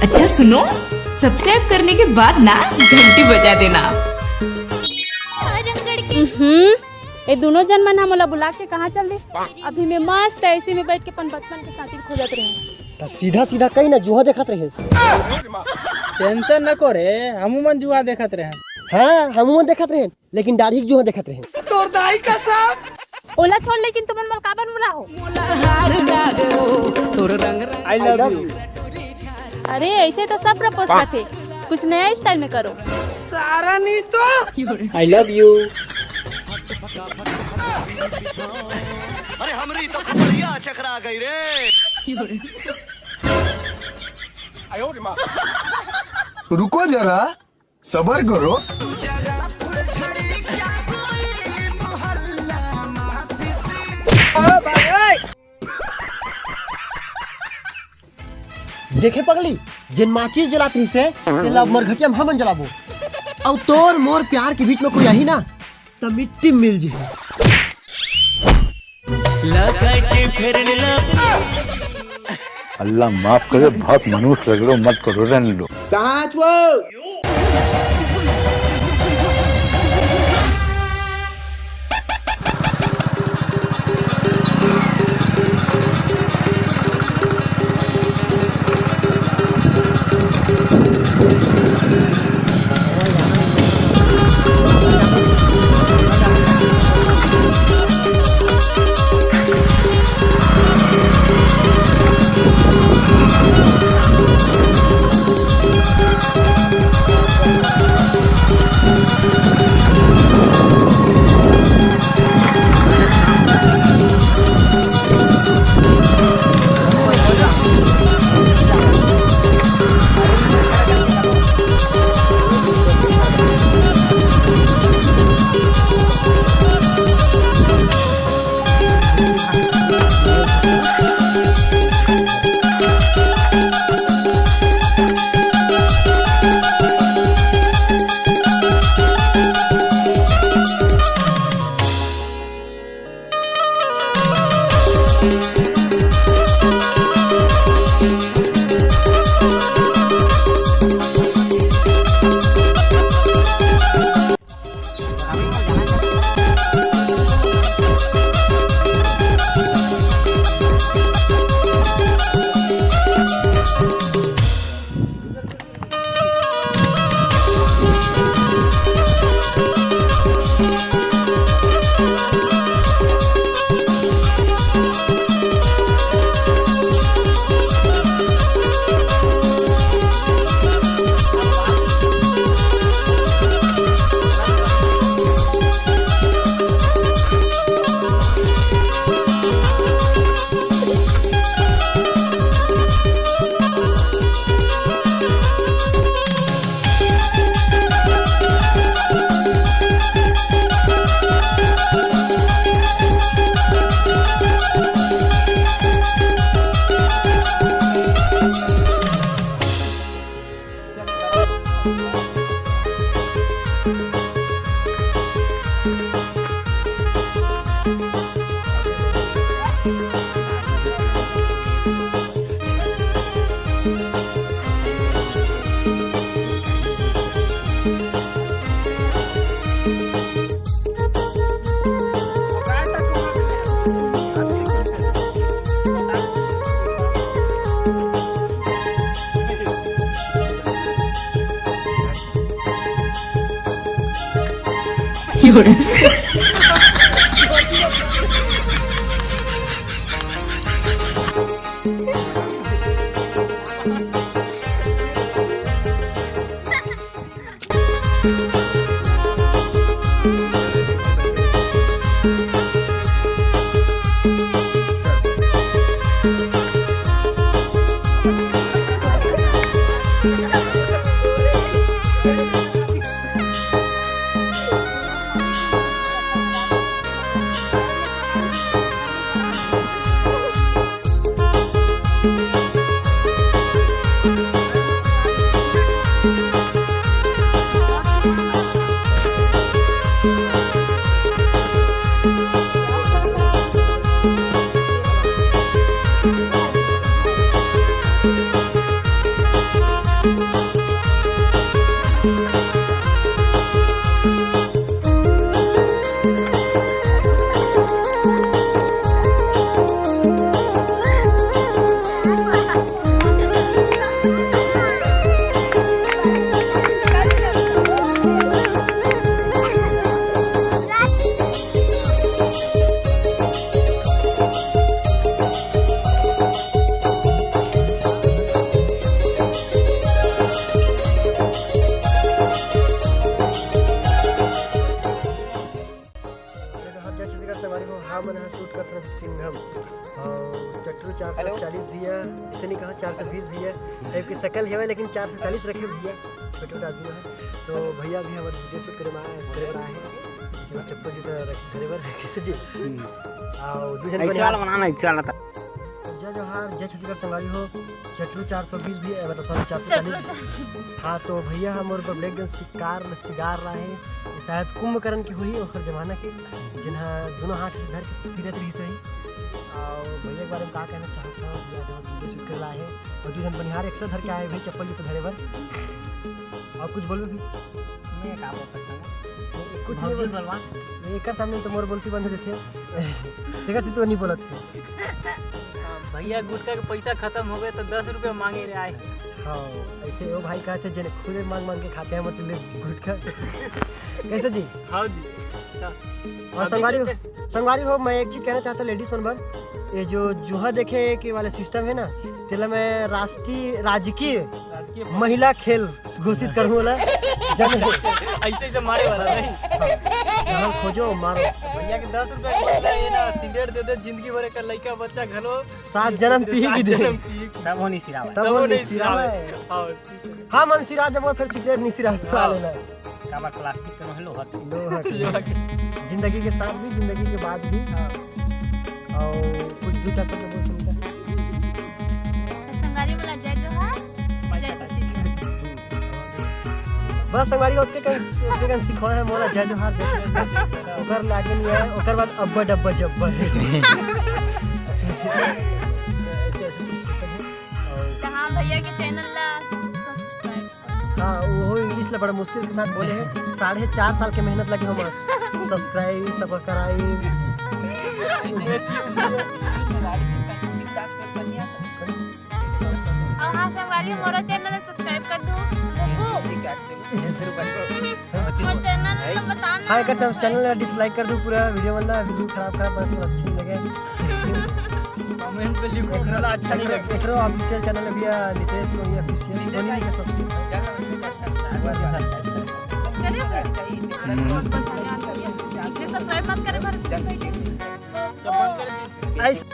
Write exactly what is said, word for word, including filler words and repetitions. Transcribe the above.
अच्छा सुनो, सब्सक्राइब करने के बाद ना घंटी बजा देना। हम्म, ये दोनों जन मन ह मोला बुला के कहाँ चल दिस? अभी मैं मस्त एसी में बैठ के अपन बचपन के साथी खोजत रहे। त सीधा सीधा कही ना, जुआ देखत रहे। टेंशन न को रे, हमू मन जुआ देखत रहे। हाँ, हमू मन देखत रहे, लेकिन दाढ़ी के जुआ देखत रहे। तोर दाई कसम। ओला छोड़, लेकिन तुमन मोला काबर बुलाहो? I love you। अरे, ऐसे तो सब प्रपोज करथे, कुछ नया स्टाइल में करो। सारा नहीं तो। I love you। अरे, हमरी तो खुपड़िया चकरा गई रे। रुको जरा, सबर करो। देखे पगली, जेन माचिस जलात रहिसे, तेला अब मरघटिया में हमन जलाबो। अउ तोर मोर प्यार के बीच में कोई आही ना, त मिट्टी मिल जिही। अल्लाह माफ करे, बहुत मनहूस लग रहे हो, मत करो, रहने दो। कहाँ आज वो? तो हमन ह शूट करत हन सिंघम। अउ चट्टू चार सौ चालीस भैया, इसे नहीं कहा, चार सौ बीस भैया। टाइप की शकल हेवय, लेकिन चार सौ चालीस रखे भैया, छोटे आदमी है। तो भैया भी हमर वीडियो शूट करे बर आए, करे बर आए हैं। जो चप्पल जूता रख-, धरे बर, कैसे जी? हम्म। अउ दू झन ऐसे बनिहार वाला बनाना, ऐसे वाला था। जय जोहार, जय छत्तीसगढ़ संगवारी हो। चट्टू चार सौ बीस भी, मतलब, सॉरी, चार सौ चालीस। हाँ, तो भैया ह मोर बर ब्रेक डांस सिकार, सिगार रहा है। ये शायद कुंभकर्ण की हुई, ओकर जमाना के, जिन्हा दोनों हाथ से धर के पीरत रही सही। अउ भैया के बारे में का कहना चाहत हूँ, भैया जो वीडियो शूट कर रहा है, अउ दू झन बनिहार एक्स्ट्रा धर के आए भाई, चप्पल जूता धरे बर। अउ कुछ बोलबे भी? मैं का बोल सकता हूँ? कुछ नहीं बोल। बोलवा। एकर सामने तो मोर बोलती बंद रहथे। देखत ही तो नहीं बोलत हे। हाँ, भैया गुटखा के पैसा खत्म हो गए तो दस रुपया मांगे रहे आए। हाँ, ऐसे वो भाई कहते जेने खुदे मांग मांग के खाते हैं, मतलब गुटखा। कैसे जी? हाँ जी। अउ अभी संगवारी हो, संगवारी हो, मैं एक चीज कहना चाहता हूँ लेडीज मन बर, ये जो जुआ देखे के वाला सिस्टम है ना, तेला मैं राष्ट्रीय, राजकीय राजकीय महिला खेल घोषित करहूँ ओला। जब ऐसे ऐसे मारे वाला नहीं। जहाँ खोजो, मारो। भैया के दस रुपया के बदला ये ना सिगरेट दे दे, जिंदगी भर का लइका बच्चा घलो सात जन्म पी के दे। तब वो नहीं सिरावा। तब वो नहीं सिरावा। हाँ, ठीक है। हाँ, मन सिरा जब वो फिर सिगरेट नहीं सिरा, हाँ। साले ना। काबर प्लास्टिक के नोहे, लोहा के। लोहा के। लोहा के। जिंदगी के साथ भी, जिंदगी के बाद भी। हाँ। अउ कुछ दू चार शब्द बोल सुनता। संगवारी मन ला जय जोहार, जय छत्तीसगढ़। बस संगवारी ओतके कन, ओतके कन सिखोए है मोला जय जोहार, जय छत्तीसगढ़। ओकर लागे नहीं है, ओकर बाद अब्बा डब्बा जब्बा। ऐसे, ऐसे कुछ system है। अउ तो हाँ, भैया के चैनल ला subscribe। हाँ, वो इंग्लिश ला बड़ा मुश्किल के साथ बोले हैं। साढ़े चार साल के मेहनत लगे हम। Subscribe, subscribe. अउ हाँ, संगवारी, मोरो चैनल ला subscribe कर दो। बुब्बू। मोर चैनल ला बता ना। हाँ, एकर चैनल ला dislike कर दो पूरा, वीडियो मन ला, वीडियो खराब खराब बस अच्छे नहीं लगे। कमेंट पे लिखो, बोला अच्छा नहीं लगे। एकरो ऑफिशियल चैनल भी है, नितेश सोनी ऑफिशियल, सोनी के सबसे। करे थे? हम्म। इसे subscribe मत करे, भर ऐसे।